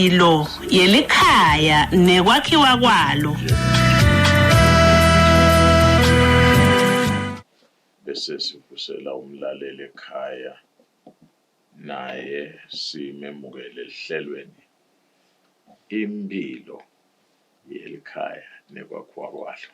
Imphilo yelikhaya nekwakhiwa kwalo. Bese sivusela umlaleli ekhaya naye simemukele elihlelweni Imphilo yelikhaya nekwakhiwa kwalo.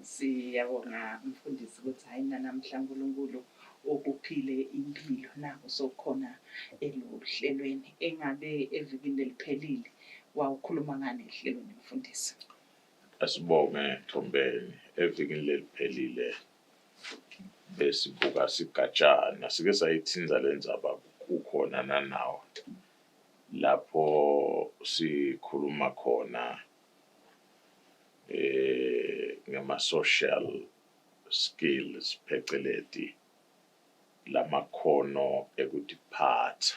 Siyabonga mfundisi ukuthi hayi nanamhla uNkulunkulu ukuphile impilo naku sokhona eluhlelweni engabe evikini leliphelile wawukhuluma ngani ehlelweni mfundisi? Asibonge Thombeni evikini leliphelile besibuka sigatshana sike sayithinza le ndzaba kukhona nanawe lapho sikhuluma khona eh ngama-social skills pheceleti lamakhono ekutiphatha.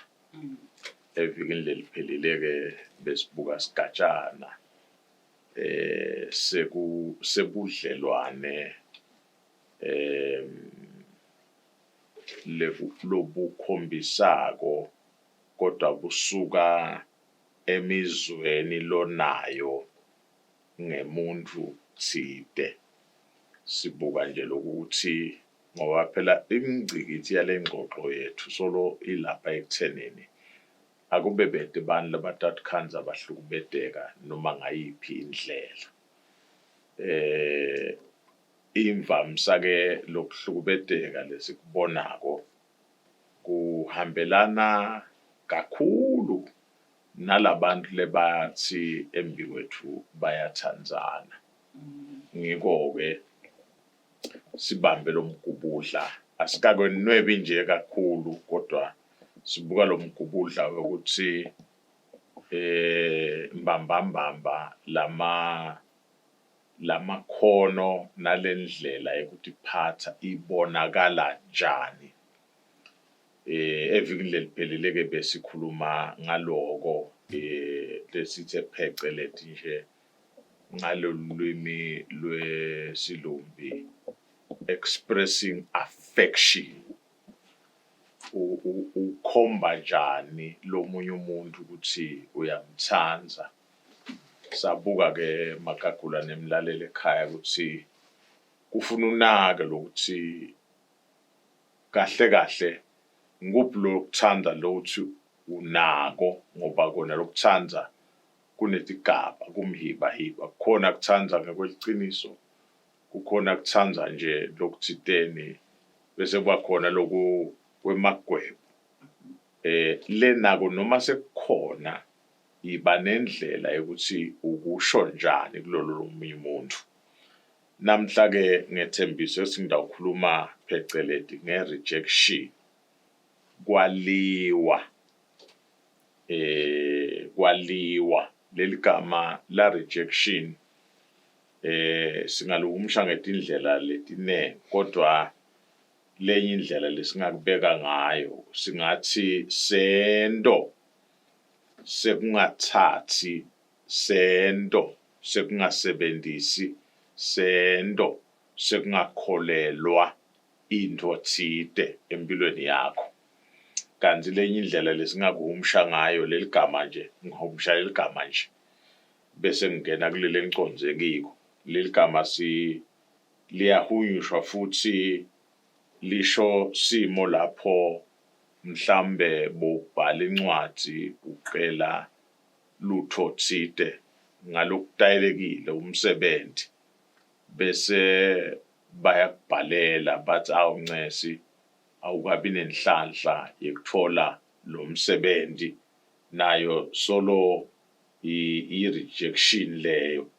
Evikini leliphelile-ke besibuka sigatshana eh seku sebudlelwane em lobukhombisako kodwa busuka emizweni lonayo ngemuntfu tsite. Sibuka nje lokuthi ngoba phela ingcikitsi yale ngxoxo yetfu solo ilapha ekutsenini akube bete bantfu labatatikhandza bahlukubeteka noma ngayiphi indlela. Eh imvamisa-ke lokuhlukubeteka lesikubonako kuhambelana kakhulu nalabantu lebathi embikwetfu bayatsandzana. Ngiko-ke sibambe lomgubudla asikakwenwebi nje kakhulu kodwa sibuka lomgubudla wekuthi eh mbambambamba lama lamakhono nalendlela yekutiphatsa ibonakala njani. Eh evikini leliphelile ke besikhuluma ngaloko eh lesithe pheceleti nje ngalolu lwimi lwesilumbi expressing affection. Ukhomba njani lomunye umuntu ukuthi uyamthanda. Sabuka ke Magagula nemlaleli ekhaya ukuthi kufuna unake lokuthi kahle kahle ngikuphi lokuthanda lokuthi unako ngoba kona lokuthanda kunetigaba kumhibahiba kukhona kuthanda ngekweliciniso kukhona kuthanda nje lokuthiteni bese kuba khona loku kwemagwebo eh lenako noma sekukhona yiba nendlela yokuthi ukusho njani kulolo lomunye umuntu. Namhla-ke ngethembise ukuthi ngitawukhuluma pheceleti nge-rejection, kwaliwa. Eh kwaliwa leli gama la rejection eh singaluhumusha ngetindlela letiningi kodwa lenye indlela lesingakubeka ngayo singathi sento sekungathatsi sento sekungasebentisi sento sekungakholelwa intfo tsite emphilweni yakho. Kantsi lenye indlela lesingakuhumusha ngayo leligama nje, ngihumusha leligama nje bese ngingena kuleli engicondze kiko. Leligama si liyahunyushwa futsi lisho simo lapho mhlawumbe bowubhala incwadzi ucela lutfo tsite ngalokutayelekile umsebenti bese bayakubhalela batsi awu ncesi awukabi nenhlanhla yekutfola lomsebenti nayo solo i-rejection leyo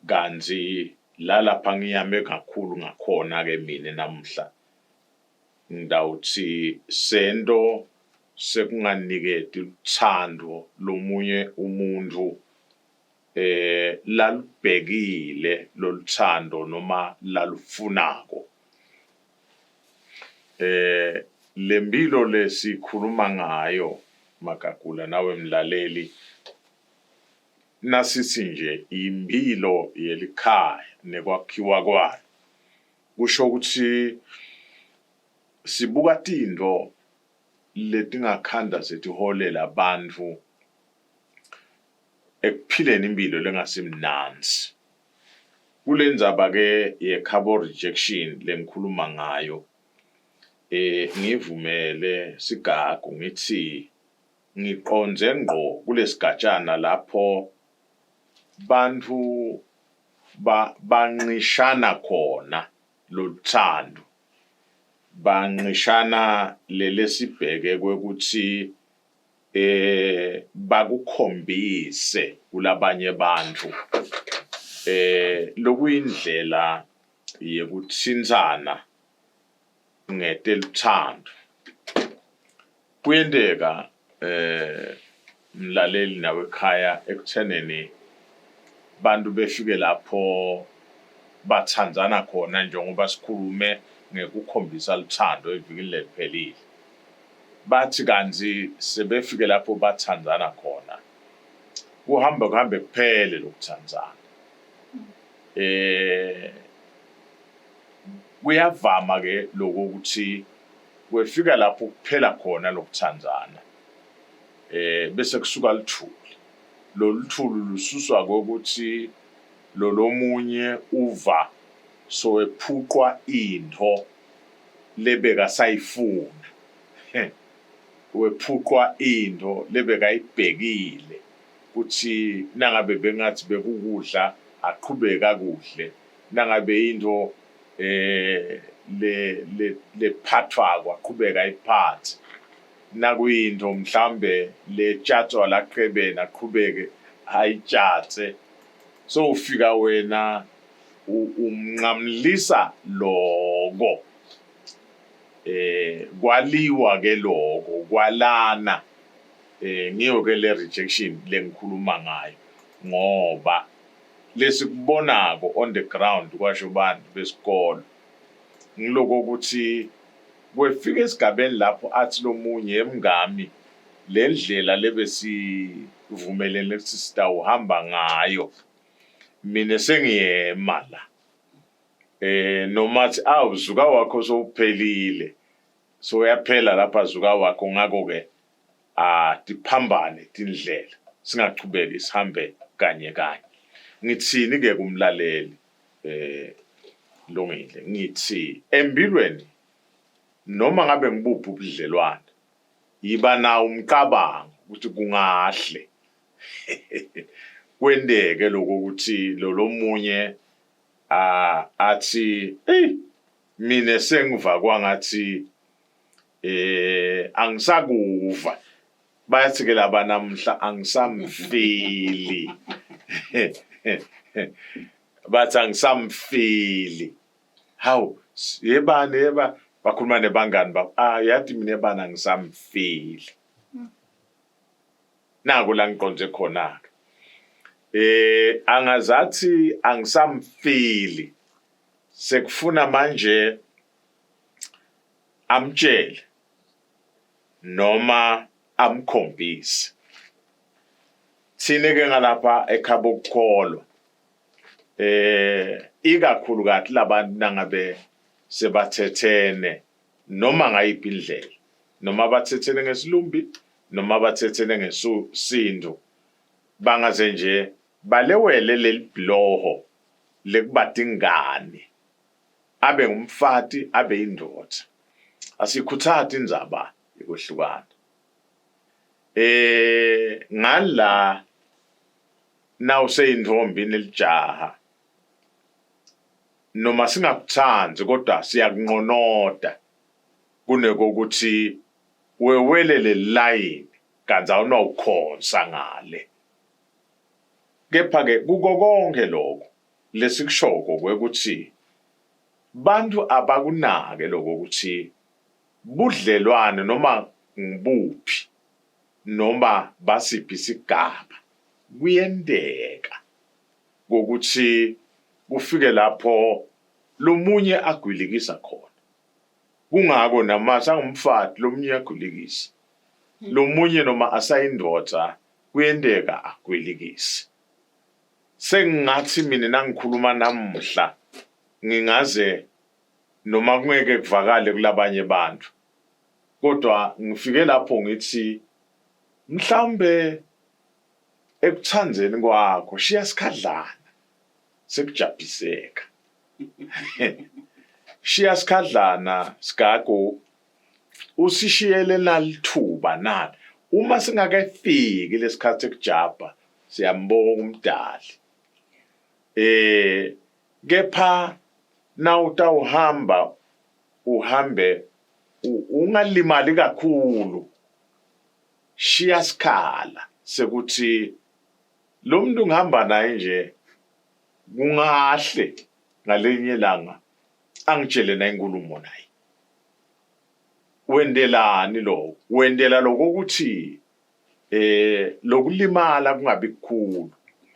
kantsi lalapha ngiyame kakhulu ngakhona ke mine namuhla ngitawutsi sento sekunganiketi lutsandvo lomunye umuntfu eh lalubhekile loluthando noma lalufunako. Eh lempilo lesikhuluma ngayo Magagula nawe mlaleli nasithi nje impilo yelikhaya nekwakhiwa kwayo kusho ukuthi sibuka tintfo letingakhanda setiholela bantfu. ekuphileni impilo lengasimnandzi. Kulendzaba ke ye-carbon rejection lengikhuluma ngayo eh ngivumele sigagu ngithi ngiqondze ngqo kulesigatshana lapho bantfu ba bancishana khona loluthando bancishana lelesibheke kwekutsi eh bakukhombise kulabanye bantfu eh lokuyindlela yekutsintsana ngeteluthando. Kuyenteka eh mlaleli nawe ekhaya ekutheneni bantu befike lapho bathandzana khona njengoba sikhulume ngekukhombisa luthando evikini leliphelile. Bathi kantsi sebefike lapho bathandzana khona kuhambe kuhambe kuphele lokuthandzana. Eh kuyavama ke lokho ukuthi kwefika lapho kuphela khona lokuthandzana eh bese kusuka luthuli. Loluthuli lususwa kokuthi lolomunye uva sowephuqwa intfo lebekasayifuna. Wephuqwa intfo lebekayibhekile kutsi nangabe bengatsi bekukudla aqhubeke akudle, nangabe intfo eh le lephathwako aqhubeke ayiphathe, nakuyintfo mhlawumbe letshatswa laqebeni aqhubeke ayitshatse. So ufika wena umnqamlisa loko eh kwaliwa ke loko kwalana eh ngiyo ke le rejection lengikhuluma ngayo ngoba lesikubonako on the ground kwasho bantu besikolo ngiloko ukuthi kwefika esigabeni lapho athi lomunye emngami le ndlela lebesivumelene ukuthi sitawuhamba ngayo mina sengiyema la eh noma athi awu zuka wakho sowuphelile soyaphela lapha zuka wakho ngakho ke atiphambane tindlela singachubeki sihambe kanye kanye ngithini ke kumlaleli eh lungile ngithi empilweni noma ngabe ngibuphi ubudlelwane yiba nawo umcabango ukuthi kungahle kwenteke lokho ukuthi lolomunye athi ey mina sengiva kwangathi eh angisakuva bayathi ke laba namhla angisamfili bathi angisamfili hawu yebani yeba bakhuluma nebangani babo ah yathi mina yebani angisamfili Naku la ngiqonde khona-ke. Eh angazathi angisamfili. Sekufuna manje amtshele noma amkhombise. Thina ke ngalapha ekhabo kukholwa eh ikakhulukazi labantu nangabe sebathethene noma ngayiphi indlela noma bathethene ngesilumbi noma bathethene ngesintu bangaze nje balewele leli bhuloho lekubatingani abe ngumfati abe indoda asikhuthathi indzaba yekwehlukana eh ngala nawuseyintombi nelijaha noma singakuthandi kodwa siyakunqonoda kunekokuthi wewele lelilayini kanti awunawukhonsa ngale. Kepha-ke kuko konke lokhu lesikushoko kwekutsi bantfu abakunake loko kutsi budlelwane noma ngibuphi noma basiphi sigaba kuyenteka kokutsi kufike lapho lomunye agwilikisa khona. Kungako nama sangumfati lomunye uyagwilikisa. Lomunye noma asayindvodza kuyenteka agwilikise. Sengingathi mina nangikhuluma namuhla ngingaze noma kungeke kuvakale kulabanye bantfu kodwa ngifike lapho ngithi mhlawumbe Ekutsandzeni kwakho shiya sikhadlana sekujabhiseka. Shiya sikhadlana sigagu usishiyele nalithuba nali. Uma singakefiki lesikhathi sekujabha siyambonga umdali. Eh kepha nawutawuhamba uhambe ungalimali kakhulu. Shiya sikhala sekuthi lo muntu ngihamba naye nje kungahle ngalinye ilanga angitshele na inkulumo naye. Wendelani lokho? Wendela lokho ukuthi eh lokulimala kungabi kukhulu.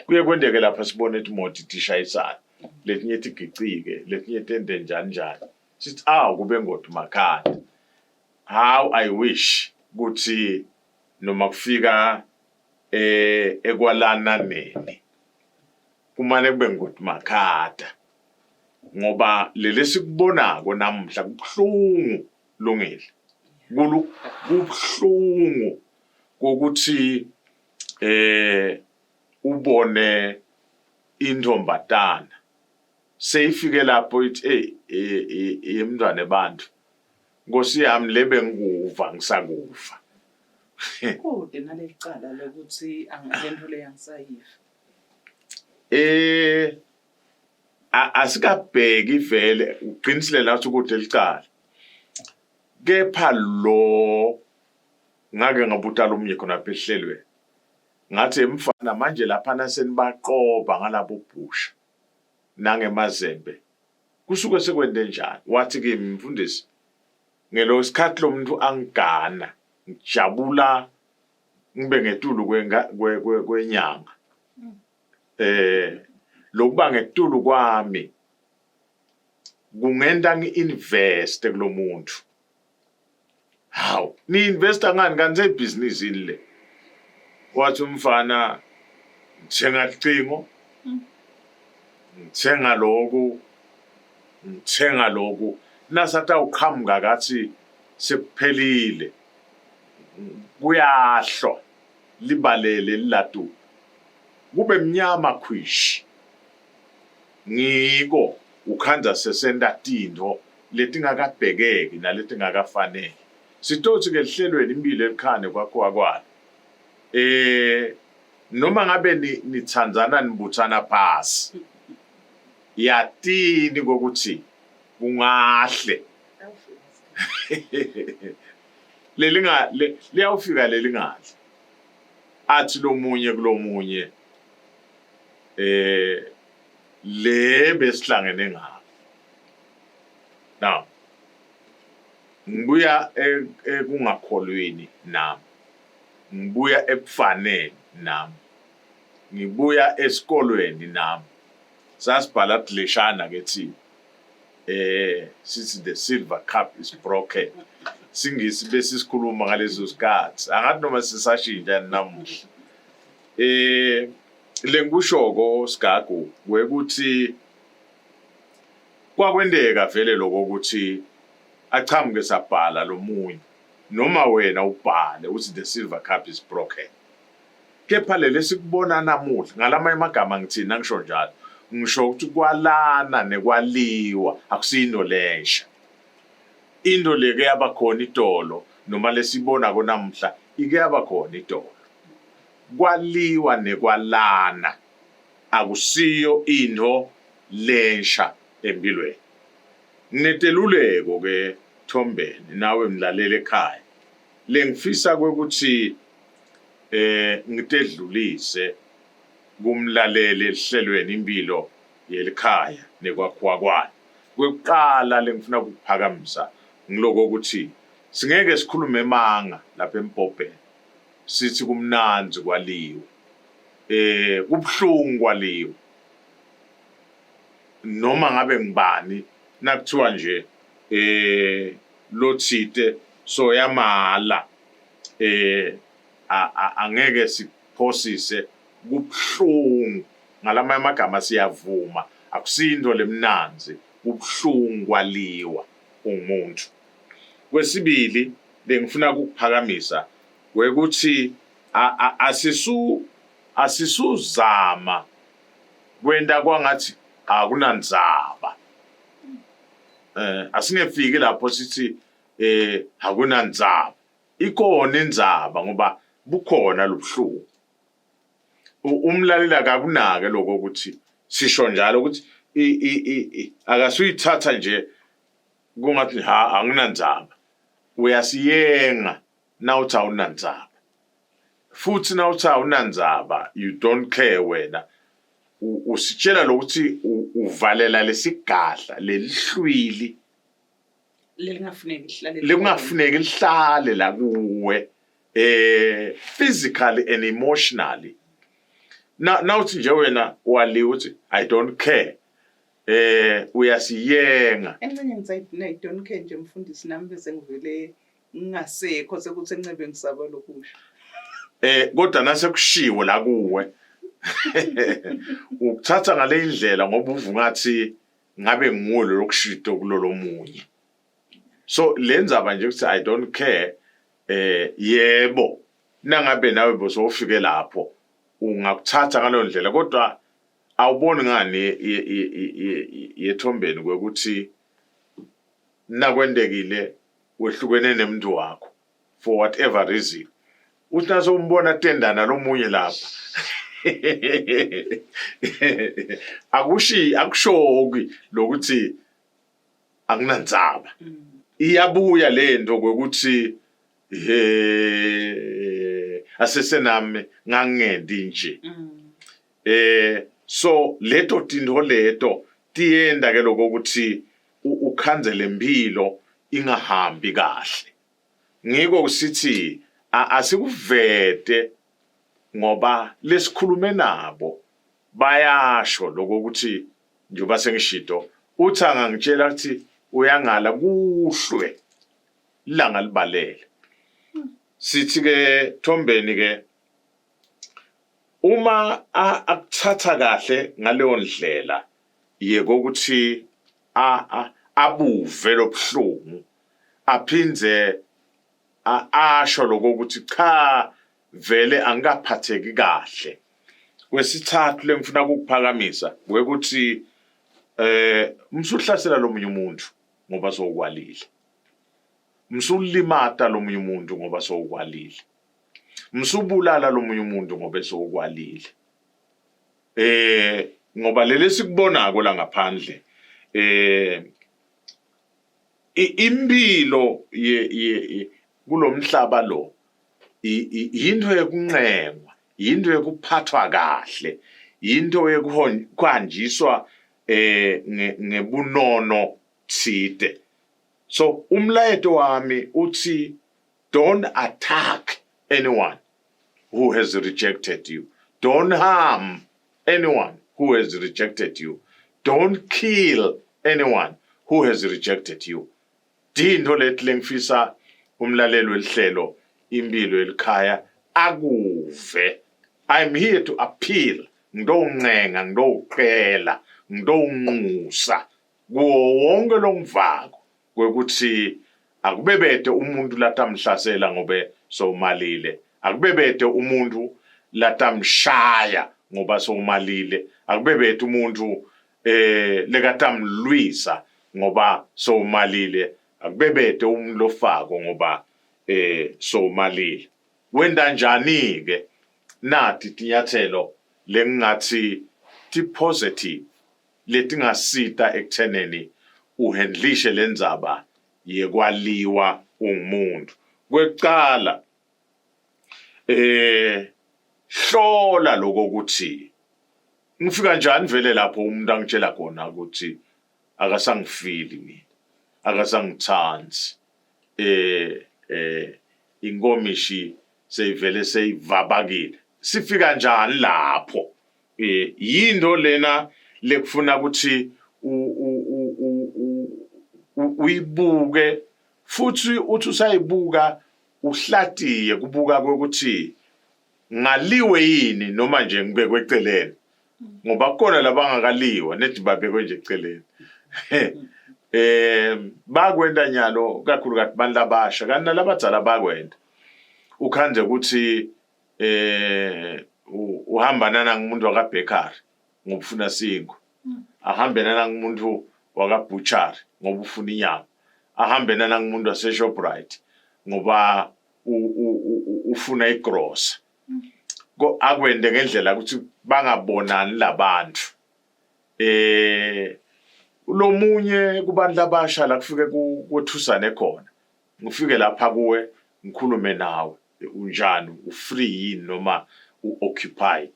Kuye kwendeke lapha sibone timoti tishayisana, letinye tigicike, letinye tente njani njani. Sithi awu kube ngoti makhanda. How I wish ukuthi noma kufika eh ekwalananeni kumane kube ngoti makhata ngoba leli sikubonako namuhla kubuhlungu lungile kubuhlungu kokuthi eh ubone intombatana seyifike lapho ithi hey yemntwana ebantu Nkosi yami le bengikuva ngisakuva. Kude naleli cala lokuthi lento le angisayiva. Eh asikabheki vele uqinisile lathi kude licala. Kepha lo ngake ngabuta lomunye khona lapha ehlelweni. Ngathi mfana manje laphana senibaqoba ngalabo bhusha nangemazembe Kusuke sekwente njani? Wathi kimi, Mfundisi, ngelosikhathi lomuntu angigana, ngijabula ngibe ngetulu kwenyanga. Eh lokuba ngetulu kwami kungenta ngi-investe kulomuntu. Hawu, ni-investa ngani kanti seyibhizinisi yini le? Wathi umfana ngithenga licingo, ngithenga loku, ngithenga loku. Nasatawuqhamuka kathi sekuphelile. Kuyahlwa libalele lilatu. Kube mnyama khwishi. Ngiko ukhandza sesenta tintfo letingakabhekeki naletingakafaneli. Sitotsi ke lihlelweni imphilo elikhane kwakhiwa kwalo. Eh noma ngabe nitsandzana nibutsana phasi. Yatini kokuthi kungahle lelinga liyawufika lelingadli. Athi lomunye kulomunye eh le besihlangene ngayo. Now ngibuya e, ekungakholweni nami. Ngibuya ekufaneni nami. Ngibuya esikolweni nami. Sasibhala dleshana ke thina. Eh sithi the silver cup is broken. Singisi besisikhuluma ngaleso sikhathi. Angathi noma sisashintsha namuhla. Eh lengikushoko sigagu kwekuthi Kwakwenteka vele loko ukuthi achamuke sabhala lomunye noma wena ubhale uthi the silver cup is broken. Kepha leli esikubona namuhla ngalamanye amagama ngithini angisho njalo ngisho ukuthi kwalana nekwaliwa akusiyinto lensha. Into leke yaba khona itolo noma lesibonako namuhla ike yaba khona itolo. Kwaliwa nekwalana akusiyo into lensha empilweni. Ngineteluleko ke Thombeni nawe mlaleli ekhaya lengifisa kwekutsi eh ngitedlulise kumlaleli elihlelweni impilo yelikhaya nekwakhiwa kwalo. Kwekuqala lengifuna kukuphakamisa ngiloko ukuthi singeke sikhulume emanga lapha embhobheni sithi kumnandzi kwaliwe. Eh kubuhlungu kwaliwe. Noma ngabe ngubani nakuthiwa nje eh lothite soyamala eh angeke siphosise kubuhlungu ngalamanye amagama siyavuma akusinto lemnandzi kubuhlungu kwaliwa ungumuntu. Kwesibili lengifuna ukukuphakamisa kwekuthi asisu Asisuzama kwenta kwangathi akunandzaba. Eh asingefiki lapho sithi eh akunandzaba. Ikhona indzaba ngoba bukhona lobuhlungu. Umlaleli akakunake lokho ukuthi sisho njalo ukuthi akasuyithatha nje kungathi ha anginandzaba. Uyasiyenga nawuthi awunandzaba. Futhi nawuthi awunandzaba you don't care wena usitshela lokuthi uvalela lesigadla lelihlwili lelingafuneki lihlale lekungafuneki lihlale la kuwe eh physically and emotionally na nawuthi nje wena waliwe uthi i don't care eh uyasiyenga encenye ngithi i don't care nje mfundisi nami bese ngivele ngingasekho sekuthi encebe ngisaba lokusho eh kodwa nasekushiwo la kuwe ukuthatha ngale ndlela ngoba uva ungathi ngabe nguwe lo lokushito kulolo munye so le ndzaba nje ukuthi i don't care eh yebo nangabe nawe bosofike lapho ungakuthatha ngaleyo ndlela kodwa awuboni ngani yethombeni kwekuthi nakwentekile wehlukene nemuntu wakho for whatever reason uthi nasombona tendana lomunye lapha akushi akushoki lokuthi akunandzaba iyabuya lento kwekuthi he asesenami ngangendi nje eh so leto tinto leto tiyenda ke lokho ukuthi ukhandze lempilo ingahambi kahle ngiko kusithi asikuvete ngoba lesikhulume nabo bayasho lokho ukuthi njengoba sengishito uthi angangitshela ukuthi uyangala kuhlwe ilanga libalele sithi ke Thombeni ke uma akuthatha kahle ngaleyo ndlela yekokuthi abuve lobuhlungu aphindze asho lokokuthi cha vele angikaphatheki kahle kwesithathu lengifuna ukukuphakamisa kwekuthi eh msuhlasela lomunye umuntu ngoba sowukwalile msulimata lomunye umuntu ngoba sowukwalile msubulala lomunye umuntu ngoba sowukwalile eh ngoba leli sikubonako la ngaphandle eh impilo ye kulomhlaba lo yinto yekunqengwa yinto yekuphathwa kahle yinto yekuhanjiswa eh ngebunono thide so umlayeto wami uthi don't attack anyone who has rejected you don't harm anyone who has rejected you don't kill anyone who has rejected you Tintfo leti lengifisa umlaleli welihlelo Impilo Yelikhaya akuve. I'm here to appeal, ngitowuncenga, ngitowucela, ngitowunxusa kuwo wonke longivako kwekutsi akubebete umuntfu latamhlasela ngobe sowumalile, akubebete umuntfu latamshaya ngoba sowumalile, akubebete umuntfu eh lekatamlwisa ngoba sowumalile akubebete umuntu lofako ngoba eh sowumalile wenta njani ke nati tinyathelo lengingathi ti positive letingasita ekutheneni uhandlishe lendzaba yekwaliwa ungumuntu kwekucala eh hlola lokho ukuthi ngifika njani vele lapho umuntu angitshela khona ukuthi akasangifili mina akasangithandi eh eh inkomishi seyivele seyivabakile sifika njani lapho eh yinto lena lekufuna ukuthi uyibuke futhi uthi usayibuka uhlatiye kubuka kokuthi ngaliwe yini noma nje ngibekwe eceleni ngoba kukhona labangakaliwa nethi babekwe nje eceleni eh bakwenta nyalo kakhulu kathi bantu labasha kanti nalabadzala bakwenta ukhandze ukuthi eh Uhamba nanangumuntu waka-bakery ngoba ufuna sinkwa. Ahambe nanangumuntu waka-butchery ngoba ufuna inyama. Ahambe nanangumuntu wase-Shoprite ngoba ufuna igrosa. Akwende ngendlela ukuthi bangabonani labantu. Lomunye kubantu labasha la kufike kwethusane khona. Ngifike lapha kuwe ngikhulume nawe unjani, u-free yini noma u-occupied.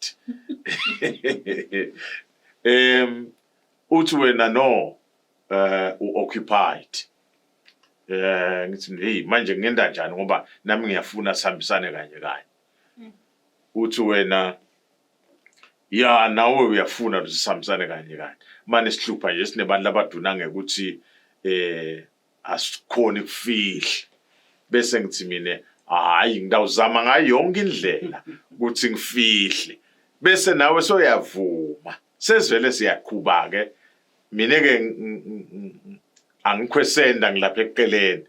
Uthi wena no, u-occupied. Ngithi hey, manje ngenda njani ngoba nami ngiyafuna sihambisane kanye kanye. Uthi wena ya, nawe uyafuna ukuthi sihambisane kanye kanye. Mane sihlupha nje sinebantu labaduna ngekuthi asikhoni kufihla. Bese ngithi mina hayi, ngidawuzama ngayo yonke indlela ukuthi ngifihle. Bese nawe soyavuma. Sesivele siyaqhuba ke. Mina ke angikhwesenda ngilapha eceleni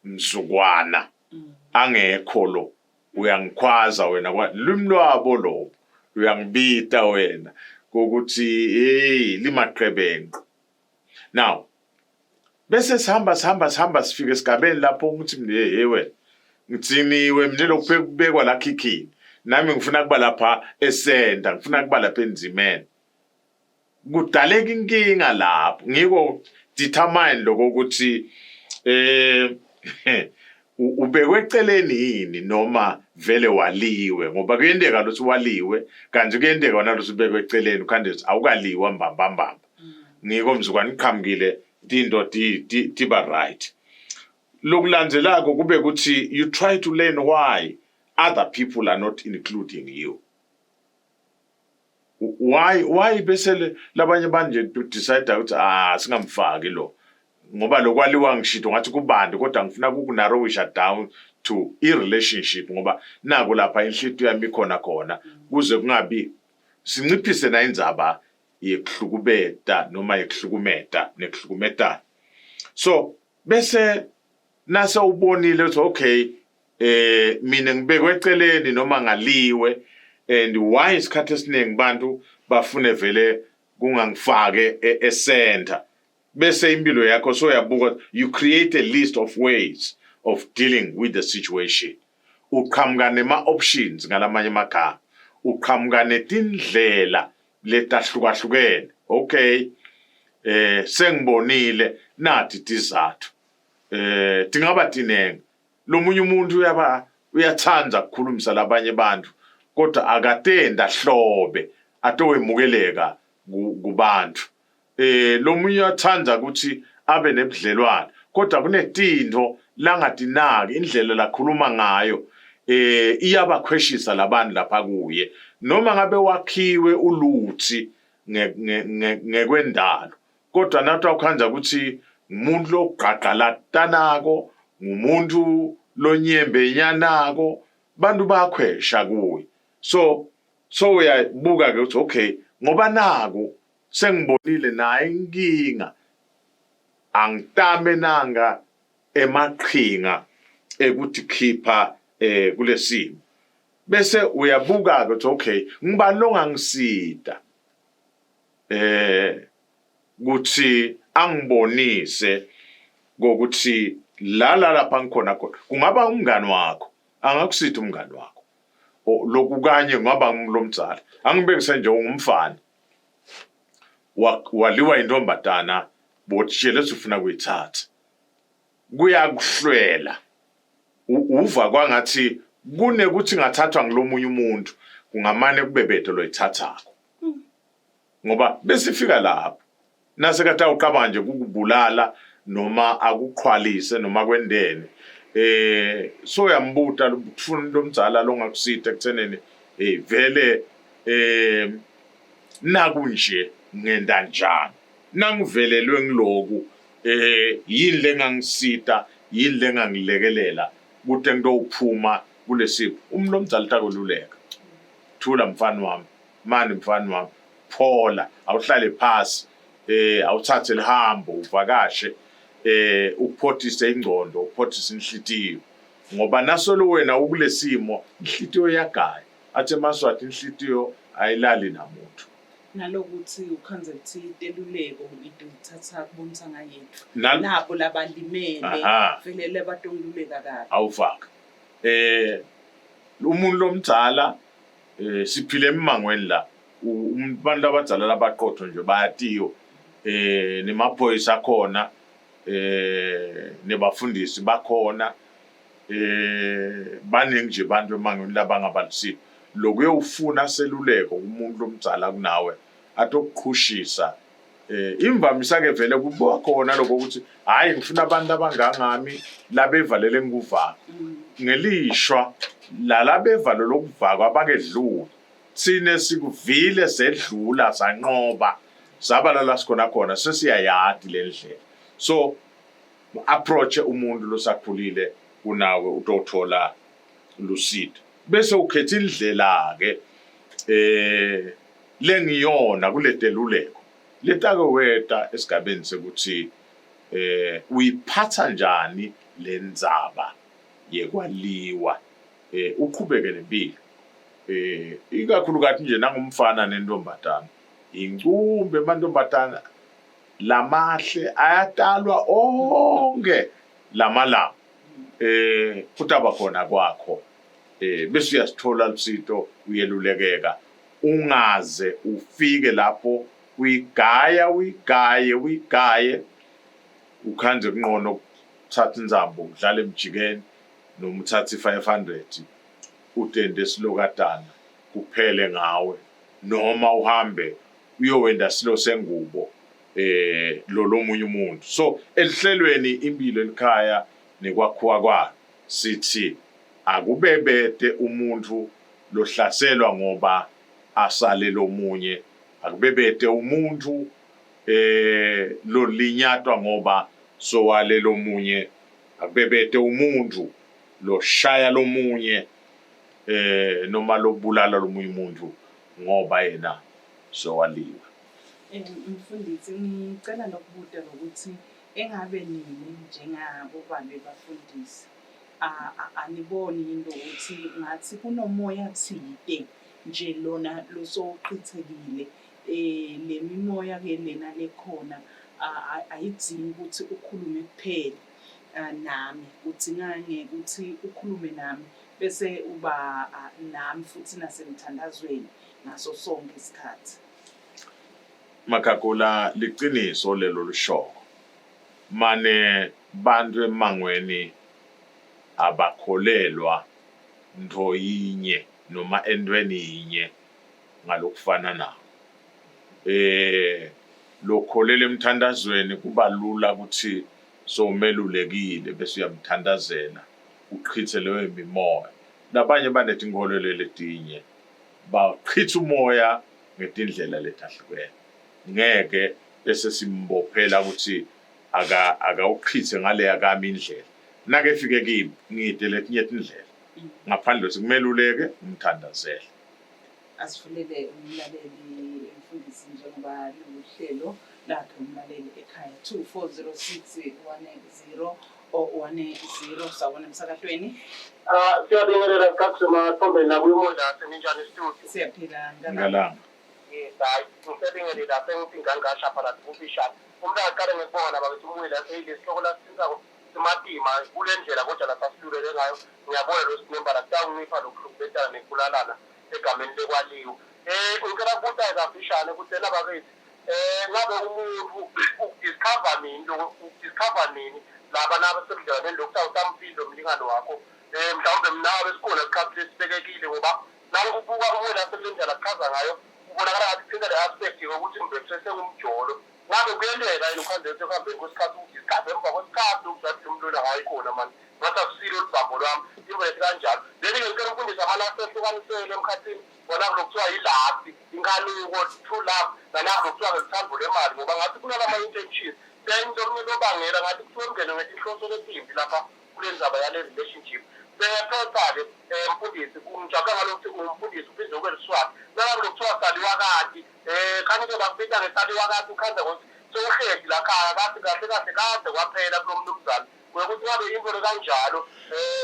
mzukwana angekho lo uyangikhwaza wena kwa lwimi lwabo lo uyangibita wena ukuthi hey, limaqebenqo. Now bese sihamba sihamba sihamba sifike esigabeni lapho ukuthi mina, hey wena, ngitsiniwe mina lokhu kubekwa la khikhini, nami ngifuna kuba lapha esenda, ngifuna kuba lapha enzimeni. Kudaleka inkinga lapho. Ngiko determine lokho ukuthi ubekwe eceleni yini noma vele waliwe, ngoba kuyenteka ukuthi waliwe kanti kuyenteka wena ukuthi ubekwe eceleni ukhande ukuthi awukaliwa mbamba mbamba. Ngiko mzukwane iqhamukile tinto tiba right. Lokulandzelako kube ukuthi you try to learn why other people are not including you. Why bese labanye banje decide ukuthi ah, singamfaki lo ngoba lokwaliwa ngishito ngathi kubandi, kodwa ngifuna kukunarrowisha down to i-relationship ngoba naku lapha inhlitiyo yami ikhona khona, kuze kungabi sinciphise na indzaba yekuhlukubeta noma yekuhlukumeta nekuhlukumetana. So bese nase ubonile ukuthi okay, mina ngibekwe eceleni noma ngaliwe, and why isikhathi esiningi bantu bafune vele kungangifake e-center. Bese impilo yakho soyabuka, you create a list of ways of dealing with the situation. Uqhamuka nema options, ngalamanye amagama uqhamuka netindlela letahlukahlukene. Okay, sengibonile nathi tizathu tingaba tinengi. Lomunye umuntu uyaba uyathanda ukukhulumisa labanye abantu kodwa akatenda hlobe atowemukeleka kubantu. Lomunye uyathanda ukuthi abe nebudlelwane kodwa kunetinto langatinaki, indlela lakhuluma ngayo iyabakhweshisa labantu lapha kuye, noma ngabe wakhiwe uluthi ngekwendalo, kodwa nathi awukhanza ukuthi umuntu logqagqalatanako, ngumuntu lonyembenyanako, bantu bakhwesha kuye. So uyabuka ke ukuthi okay, ngoba naku sengibonile naye inkinga, angitame nanga emaqhinga ekuthi khipha kulesimo. Bese uyabuka ke ukuthi okay, ngibani longangisida kuthi angibonise kokuthi la la lapha ngikhona khona. Kungaba umngani wakho, angakusida umngani wakho, lokhu kanye kungaba ngumlomdzala. Angibekise nje ungumfana waliwa intombazana, botshele ufuna kuyithatha, kuyakuhlwela uva kwangathi kunekuthi ngathathwa ngilomunye umuntu, kungamane kube bedo loyithathako, ngoba besifika lapho nasekade awuqabanga nje kukubulala noma akuqhwalise noma kwendene. So uyambuta ufuna lomdzala longakusita ekuthenini vele nakunje ngenda njani, nangivelelwe ngiloku, yini lengangisita, yini lengangilekelela kute ngitophuma kulesimo. Umuntu omdzala utakweluleka, thula mfana wami, mani mfana wami, phola, awuhlale phasi, awuthathe lihambo uvakashe, uphothise ingcondo, uphothise inhlitiyo, ngoba nasolo wena ukulesimo inhlitiyo iyagaya. Athi emaSwati inhlitiyo Ayilali namuntu. Nalokuthi ukhandze ukuthi teluleko ngitithatha kubontsanga yethu. Nabo labalimele vele labatongiluleka kabi. Awufaka. Umuntu lomdzala siphile emimangweni la. Abantu abadzala labaqotho nje bayatiyo. Nemaphoyisa akhona, nebafundisi bakhona. Baningi nje abantu emangweni labangabalusile. Lokuye ufuna seluleko kumuntu lomdzala kunawe atokuqhushisa. Imvamisa ke vele kuba khona lokho ukuthi hayi ngifuna abantu abangangami labevalele ngikuvaka. Ngelishwa lalabevalo lokuvakwa abakedluli. Thina sikuvile sedlula sanqoba saba la sikhona khona sesiyayadi le ndlela. So approach umuntu losakhulile kunawe utothola lusito. Bese ukhetha indlela ke lengiyona kuleteluleko. Letake weta esigabeni sekuthi uyiphatha njani lendzaba yekwaliwa, uqhubeke nempilo. Ikakhulukazi nje nangumfana nentombazana. Incumbe amantombazana lamahle ayatalwa onke lamalanga. Kutaba khona kwakho. Bese uyasithola lusito uyelulekeka. Ungaze ufike lapho uyigaya uyigaye uyigaye ukhandze kunqono ukuthatha inzambo udlale emjikeni noma uthathe i-500 utende esilokatana kuphele ngawe noma uhambe uyowenda silo sengubo lo lomunye umuntu. So elihlelweni impilo elikhaya nekwakhiwa kwalo sithi akubebete umuntu lohlaselwa ngoba asale lomunye, akubebete umuntu lolinyatwa ngoba sowale lomunye, akubebete umuntu loshaya lomunye noma lobulala lomunye umuntu ngoba yena sowaliwe. Mfundisi, ngicela nokubuta nokuthi engabe nini njengabobabe bafundisi aniboni yini ukuthi ngathi kunomoya thide nje lona losowuqhithekile, le mimoya ke lena lekhona ayidzingi ukuthi ukhulume kuphela nami, kudzinga ngekuthi ukhulume nami bese uba nami futhi nasemthandazweni ngaso sonke isikhathi. Magagula, liciniso lelo lishoko. Mane bantu emangweni abakholelwa ntfo yinye noma entweni yinye ngalokufana nako. Lokholela emthandazweni kuba lula ukuthi sowumelulekile bese uyamthandazela uchithe leyo mimoya. Labanye banetinkolelo letinye bachitha umoya ngetindlela letahlukene. Ngeke bese simbophela ukuthi akawuchithe ngaleya kami indlela. Nake fike kimi ngide letinye tindlela ngaphandle ukuthi kumeluleke umthandazele. Asivulele umlaleli mfundisi njengoba luhlelo lakhe umlaleli ekhaya 2406 10 10. Sawubona emsakatweni. Siyabingelela Kakusema nakuyiModlase, ninjani studio? Siyaphila. Ngalanga. Yes, hayi ngisebingelela sengithi ngangasha phakathi kufishane. Umuntu aqale ngikubona bakithi umwila seyile sihloko lasithintako simatima kule ndlela kodwa lasasilulele ngayo. Ngiyabona lo sinembala kutawuncipha lokuhlukubetana nekubulalana egameni lekwaliwa. Ngicela kubuta kafishane ukuthi lena bakithi ngabe umuntu ukudiscover nini lo ukudiscover nini laba nabo sebudlelwaneni lokhu awusamphili lo mlingane wakho, mhlawumbe mnawe sikhona isikhathi lesibekekile, ngoba nangibuka umwela sekule ndlela kuchaza ngayo kubonakala ngathi kuthinta le aspect yokuthi mbe sesengumjolo. Ngabe kuyenteka yini ukhandle ekuhambeni kwesikhathi udiscover emva kwesikhathi ukuthi umlula hayi khona mani ngathi akusilo olubhambo lwami into ethi kanjalo. Then-ke ngicela umfundisi amalasi ehlukanisele emkhathini wona lokuthiwa yi-lust, inkanuko, true love, nalapho lokuthiwa ngeluthando lwemali, ngoba ngathi kunalama-intentions. Then lomunye lobangela ngathi kuthiwa ungene ngetinhloso letimbi lapha kule ndzaba yale relationship. Seyaphetha-ke mfundisi, ngijabula ngalokuthi ungumfundisi uphinde ube liswati. Nalapho lokuthiwa saliwakati, khani-ke bakubita ngesaliwakati ukhandza ukuthi sewuhleti lakhaya kathi kahle kahle kade kwaphela kulo mnumzane kwekuthi ngabe into lekanjalo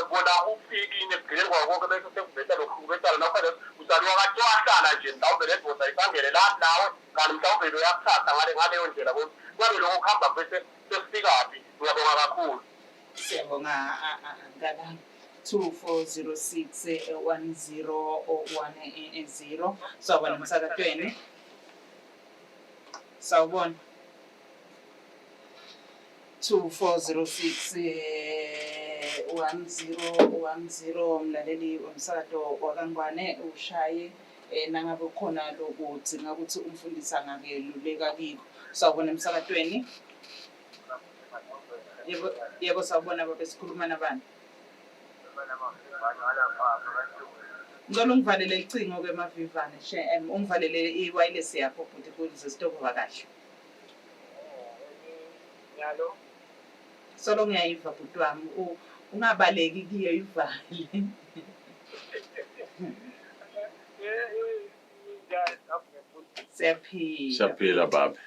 bona ufikile ekugcineni kwako konke bese sekuveta lokuhlukubetana nawukhale usaliwakati wahlala. nje mhlawumbe le ndoda isangene la nawe kanti mhlawumbe loyakuthatha ngale ngaleyo ndlela ngabe lokho kuhamba bese sesifikaphi ngiyabonga kakhulu Siyabonga ngala 2406 1010 sawubona emsakatweni. Sawubona. 2406 1010 mlaleli womsakato wakangwane ushaye eh nangabe ukhona lokudzinga ukuthi umfundisi angakeluleka kiko. Sawubona emsakatweni. Yebo yebo sawubona baba sikhuluma nabani? Ngicela ungivalele icingo ke mavivane she ungivalele i-wireless yakho bhuti kuze sitokova kahle. Nyalo. Solo ngiyayiva bhuti wami ungabaleki kiyo ivale. Siyaphila. Siyaphila baba.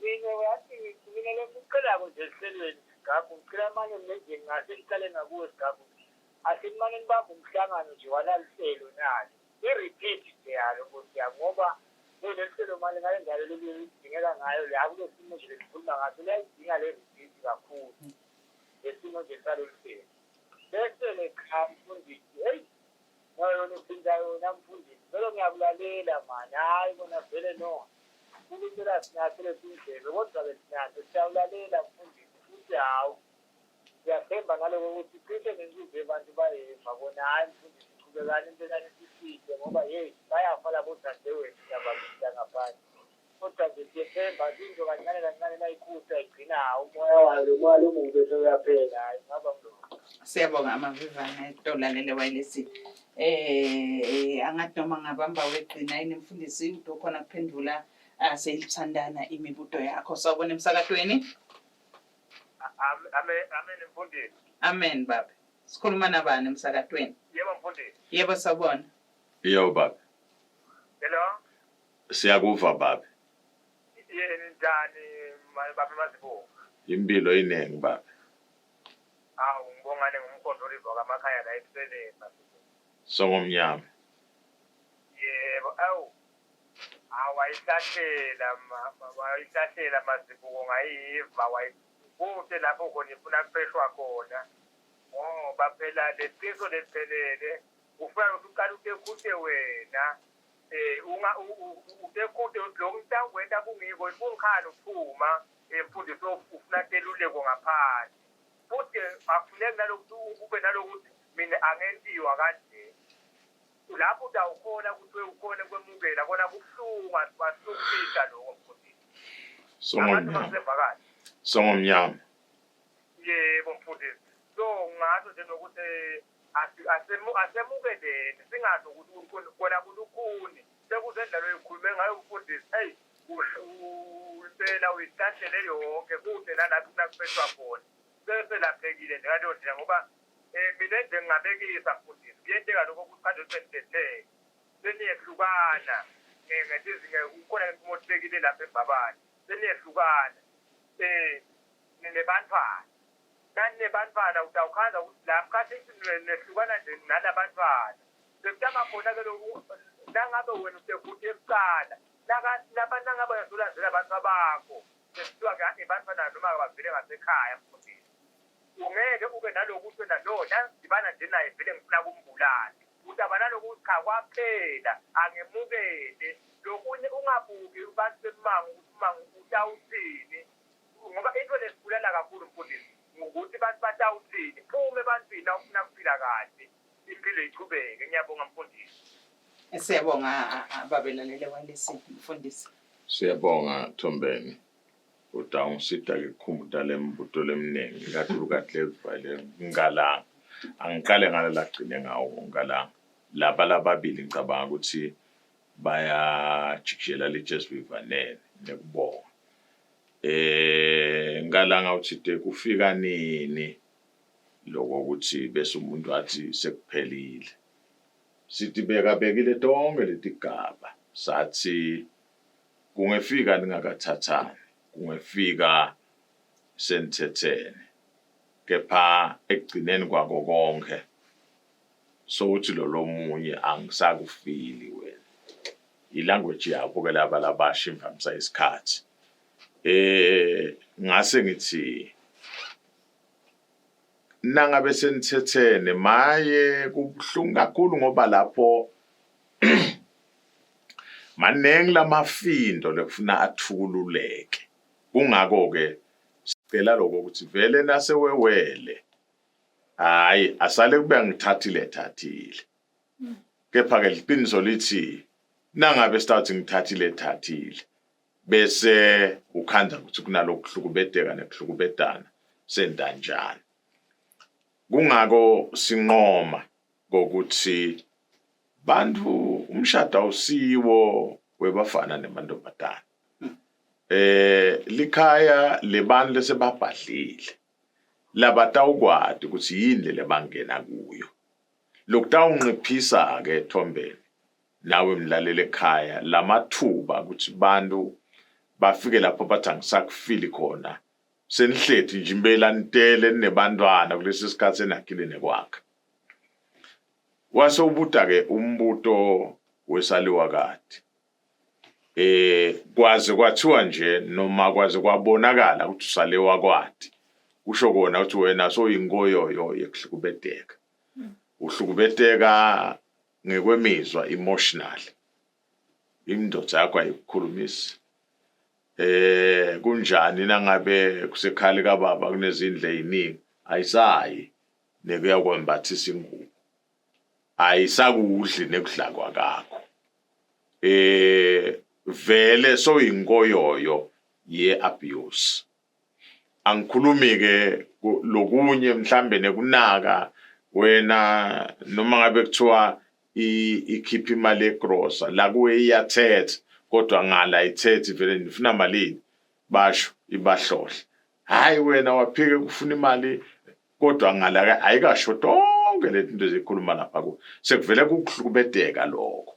Mina wathi ngithi mina lokucelako nje esihlelweni sigagu ngicela mane nje ngase ngiqale ngakuwe sigagu asimane nibambe umhlangano nje walalihlelo nalo i-repeat nje yalo nkosi yami ngoba leli hlelo mali ngale ndlela lelidingeka ngayo la kule simo nje lesikhuluma ngaso liyayidinga le repeat kakhulu lesimo nje salolu hlelo bese-ke cha mfundisi heyi yona uphinda yona mfundisi vele ngiyakulalela mani hhayi kona vele no ukutshela sinyathele tindlebe kodwa-ke sinazo siyawulalela mfundisi futhi hhawu siyathemba naloko ukuthi cishe nenhliziyo abantu bayeva kona hhayi mfundisi qhubekani impela nisisize ngoba yeyi bayafa labo dadewethu nababita ngaphandle kodwa nje siyethemba into kancane kancane nayikhutha igcina hawu umoya wayo lo moya lomubi bese uyaphela hhayi ngaba ngilokho Siyabonga amavivane tolalele wireless. Eh angathi noma ngabamba wegcina yini mfundisi utokhona kuphendula aseyithandana imibuto yakho. Sawubona emsakatweni. Amen amen mfundisi. Amen baba. Sikhuluma nabani emsakatweni? Yebo mfundisi. Yebo sawubona. Yebo baba. Hello. Siyakuva baba. Yini njani baba Mazibuko? Impilo iningi baba. Awu ngibongane ngumkhondo oliva kamakhaya la ebuseleni Mazibuko. Songomnyama. Yebo awu. Awayihlahlela wayihlahlela Mazibuko ngayiva kude lapho khona ifuna kupheshwa khona ngoba phela leqiniso leliphelele kufuna ukuthi uqale utekhute wena eh unga utekhute lokhu mhlawumbe kungiko kungikhani uphuma emfundisi ufuna teluleko ngaphandle futhi akufuneki nalokuthi ube nalokuthi mina angentiwa kanje lapho utawukhona ukuthi ukhone kwemukela kona kubuhlungu asukufihla lokho mfundisi Songomnyama. Songomnyama. Yebo mfundisi. So ngasho nje nokuthi asemukeleni singazi ukuthi kona kulukhuni sekuzendlela oyikhulume ngayo mfundisi eyi impela uyihlahlele yonke kude nalapho kunakuphethwa khona seselaphekile nje ngaleyo ndlela ngoba um mina nje ngingabekisa mfundisi kuyenteka lokho ukuthi kanje senithetheke seniyehlukana kukhona inqumo othekile lapha embabane seniyehlukana um ninebantwana naninebantwana utawukhanza ukuthi la mkhathi nehlukana nje nalabantwana sekutama khona-ke loku nangabe wena usekuthi ekucala nangabe usulandzela abantu abakho sekuthiwa-ke ebantwana noma bavele ngasekhaya mfundisi ungeke ube nalokuthi wena lo nangidibana nje naye vele ngifuna kumbulala utaba nalokuthi cha kwaphela angemukele lokunye ungabuki abantu bemango ukuthi umango utawuthini ngoba into lesibulala kakhulu mfundisi ngokuthi bantu batawuthini phume ebantwini nawufuna kuphila kahle impilo ichubeke ngiyabonga mfundisi Siyabonga babelalele wireless mfundisi. Siyabonga Thombeni. Utawungisita ke kukhumbuta lembuto leminingi ikakhulukati levale ngalanga. Angiqale ngala lagcine ngawo ngalanga. Laba lababili ngicabanga ukuthi bayajikijela litshe esivivaneni nekubonga. Eh ngalanga uthide kufika nini lokho ukuthi bese umuntu athi sekuphelile. Sithi bekabekile tonke letigaba sathi kungefika ningakathathani kungefika senithethene kepha ekugcineni kwako konke. Sowuthi lo lomunye angisakufili wena. I-language yabo ke laba labasha imvamisa isikhathi. Ngase ngithi nangabe senithethene maye kubuhlungu kakhulu ngoba lapho maningi lamafindo lekufuna athukululeke. Kungako-ke sicela lokho ukuthi vele nasewewele hhayi asale kube ngithathile thathile. Kepha-ke liqiniso lithi nangabe sitawuthi ngithathile thathile bese ukhandza ukuthi kunalokuhlukubeteka nekuhlukubetana sentanjani. Kungako sinqoma kokuthi bantu umshado awusiwo webafana nemantombazane. Likhaya lebantu lesebabhadlile labatawukwati ukuthi yini lebangena kuyo. Lokutawunciphisa ke Thombeni nawe mlaleli ekhaya lamathuba ukuthi bantu bafike lapho bathi angisakufili khona senihleti nje impela nitele ninebantwana kulesi sikhathi senakhile nekwakha. Wase ubuta ke umbuto wesaliwa kade. Kwaze kwathiwa nje noma kwaze kwabonakala ukuthi usale wakwati kusho kona ukuthi wena soyinkoyoyo yekuhlukubeteka. Uhlukubeteka ngekwemizwa emotional. Indoda yakho ayikukhulumisi. Kunjani nangabe kusekhaya likababa kunezindlu eziningi ayisayi nekuya kwembathisa ingubo. Ayisakudli nekudla kwakakho. Vele soyinkoyoyo ye abuse. Angikhulumi ke lokunye mhlambe nekunaka wena noma ngabe kuthiwa ikhipha imali egrosa la kuwe iyathetha kodwa ngala ithethi vele nifuna malini basho ibahlohle. Hayi wena waphike kufuna imali kodwa ngala ayikasho tonke leti nto ezikhuluma lapha ku sekuvele kukuhlukubeteka lokho.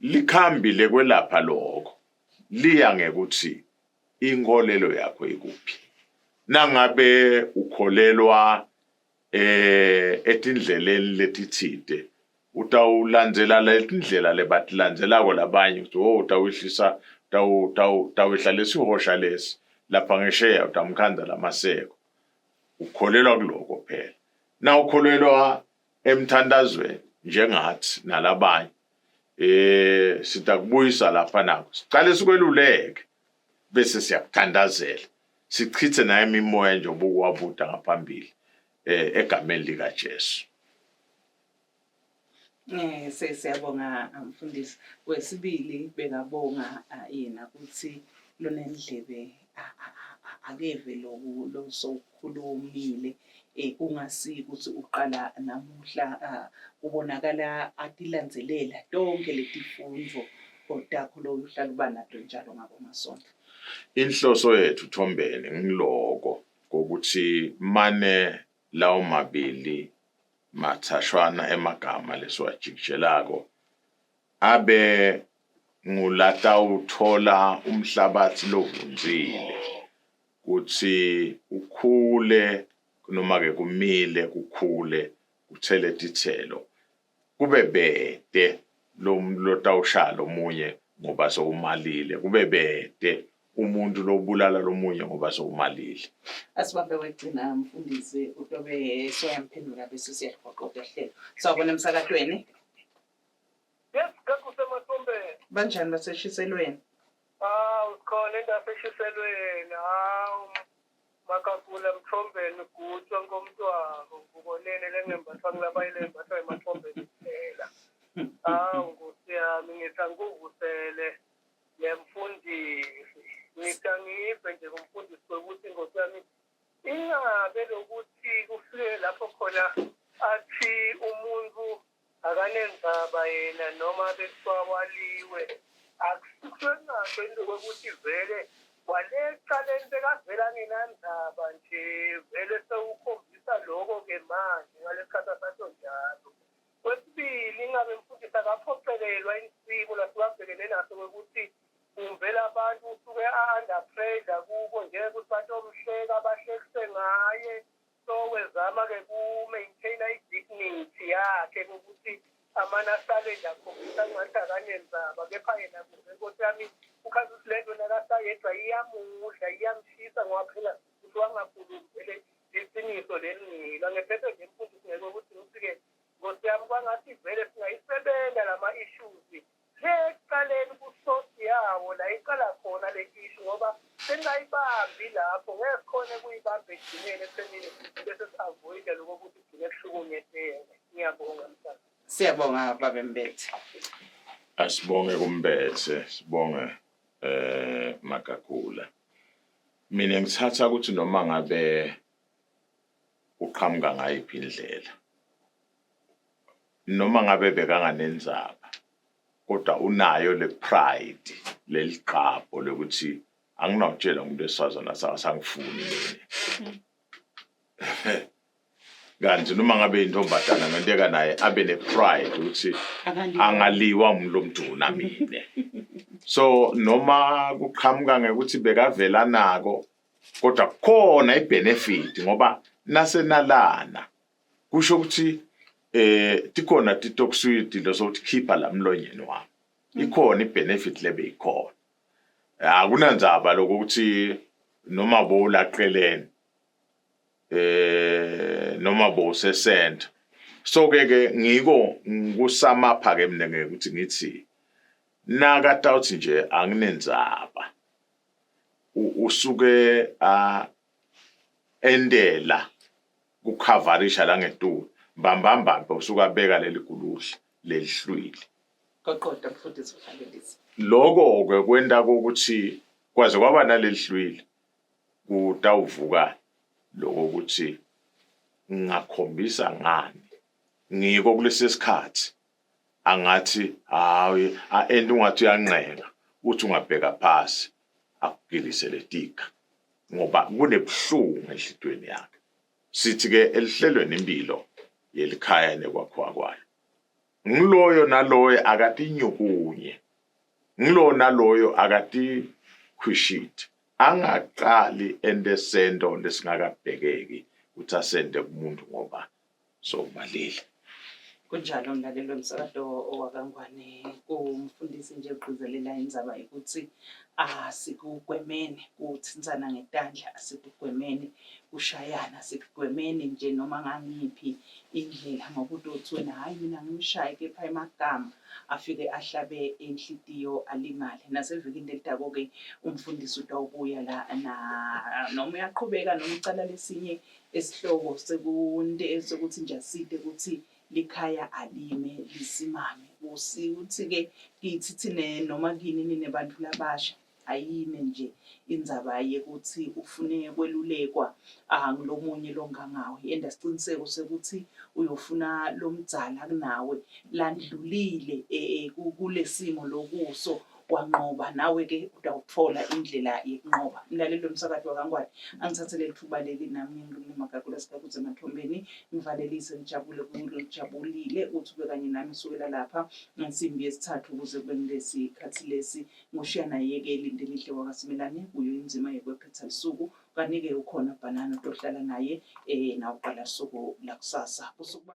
Likhambi lekwelapha lokho liya ngekuthi inkolelo yakho ikuphi. Nangabe ukholelwa etindleleni letitsite utawulandzela letindlela lebatilandzelako labanye ukuthi oh utawuhlisa utawehla lesihosha lesi lapha ngesheya utamkhandza lamaseko. Ukholelwa kuloko phela. Na ukholelwa emthandazweni njengathi nalabanye sitakubuyisa lapha nako sicale sikweluleke bese siyakuthandazela sichithe naye imimoya nje obukuwabuta ngaphambili egameni lika Jesu. Siyabonga mfundisi. Wesibili bekabonga yena ukuthi lonendlebe akeve loku losowukhulumile kungasi ukuthi uqala namuhla kubonakala atilandzelela tonke letifundvo takho lohlala uba nato njalo ngabo masonto. Inhloso yethu Thombeni ngiloko kokuthi mane lawo mabili mathashwana emagama lesiwajikijelako abe ngulatawuthola umhlabathi lovundzile kutsi ukhule noma ke kumile kukhule kuthele titselo kube bete lotawushaya lomunye ngoba sewumalile kube bete umuntu lobulala lomunye ngoba sewumalile. Asibambe wegcina mfundisi utobe soyamphendula bese siyaligoqoda hlelo. Sawubona emsakatweni. Yes, kakusematombeni. Banjani baseshiselweni? Hawu sikhona indawo eshiselweni. Hawu makakula mthombeni gutshwa nkomntwako ngubonene lengembathwa ngulabayile embathwa emathombeni kuphela. Hawu nkosi yami ngithi angikuvusele ngemfundisi. Ngithi angive nje kumfundisi kwekuthi nkosi yami ingabe lokuthi kufike lapho khona athi umuntu akanendzaba yena noma bekuthiwa waliwe akusikwengasho into kokuthi vele walecaleni bekavele angenandzaba nje vele sewukhombisa loko-ke manje ngalesikhathi asasho njalo. Kwesibili, ingabe mfundisi akaphoqelelwa isimo lasuke abhekene naso kwekuthi kumvela abantu usuke a-under pressure kubo njengekuthi batomhleka bahlekise ngaye. So wezama-ke ku-maintaina i-dignity yakhe ukuthi amane asale nje akhombisa kungathi akanenzaba, kepha yena kuze nkosi yami ukhathi ukuthi le nto nakasayedwa iyamudla, iyamshisa ngoba phela uthi wangakhulumi vele iqiniso lelingilo. Angephethe nje mfundisi ngeke ukuthi ngithi-ke nkosi yami kwangathi vele singayisebenza lama-issues le ekuqaleni ku-source yawo la iqala khona le issue, ngoba singayibambi lapho ngeke sikhone kuyibamba ekugcineni ekuthenini bese si-avoida lokho ukuthi kugcine kuhlukunyezeke. Ngiyabonga msana. Siyabonga babe Mbethe. Asibonge kuMbethe, sibonge Magagula. Mina ngithatha ukuthi noma ngabe uqhamuka ngayiphi indlela, noma ngabe bekanganenzaba, kodwa unayo le pride, leliqapho lokuthi anginawutshela umuntu wesifazane asangifuni mina. Kanti noma ngabe intombazana ngenteka naye abe ne-pride ukuthi angaliwa umuntu omduna mina. So noma kuqhamuka ngekuthi bekavela nako, kodwa kukhona i-benefit ngoba nasenalana kusho ukuthi tikhona titokuswidi losokuthi khipha la mlonyeni wami, ikhona i-benefit lebe ikhona. Akunandzaba lokuthi noma bowulaqelene noma bowusesenta. So ke ke ngiko ngikusama ke mina ngeke ukuthi ngithi nakatawuthi nje anginenzaba, usuke a endela kukhavarisha la ngetulu mbambambambe, usuke abeka leli guluhle lelihlwili. Qoqoda mfundisi uvalelise. Lokho ke kwenta ukuthi kwaze kwaba nalelihlwili kutawuvuka lokho ukuthi ngingakhombisa ngani ngiko kulesi sikhathi angathi hayi and ungathi uyanqenga uthi ungabheka phasi akugilise letika ngoba kunebuhlungu enhlitweni yakhe. Sithi ke elihlelweni impilo yelikhaya nekwakhiwa kwalo, ngiloyo naloyo akatinyukunye, ngiloyo naloyo akatikhwishiti, angaqali ente sento lesingakabhekeki ukuthi asente kumuntu ngoba sokubalile. Kunjalo mlaleli wemsakato owakangwane, kumfundisi nje ugcizelela indzaba yokuthi asikugwemeni kuthintsana ngetandla, asikugwemeni kushayana, asikugwemeni nje noma ngangiphi indlela, ngokuthi uthi wena hhayi mina ngimshaye, kepha emagama afike ahlabe inhlitiyo alimale. Nasevikini lelitako-ke umfundisi utawubuya la na noma uyaqhubeka noma ucala lesinye esihloko sekunte sokuthi nje aside ukuthi likhaya alime lisimame. Uthi-ke kithi thine noma kini nine bantu labasha ayime nje indzaba yekuthi ufune kwelulekwa ngulomunye longangawe. Yenta siciniseko sekuthi uyofuna lomdzala kunawe landlulile kulesimo lokuso wanqoba, nawe-ke utawutfola indlela yekunqoba. Mlaleli wemsakato wakangwane, angithathe leli thuba leli nami ngilungu Magagula Sigagudze Mathombeni ngivalelise ngijabule ngijabulile ukuthi ube kanye nami kusukela lapha ngensimbi yesithathu kuze kube ngilesi khathi lesi. Ngushiya naye-ke Lindelihle wakaSimelane kuyo inzima yekwephetha lisuku, kanti-ke ukhona Bhanana otohlala naye nawuqala suku lakusasa. Busuku.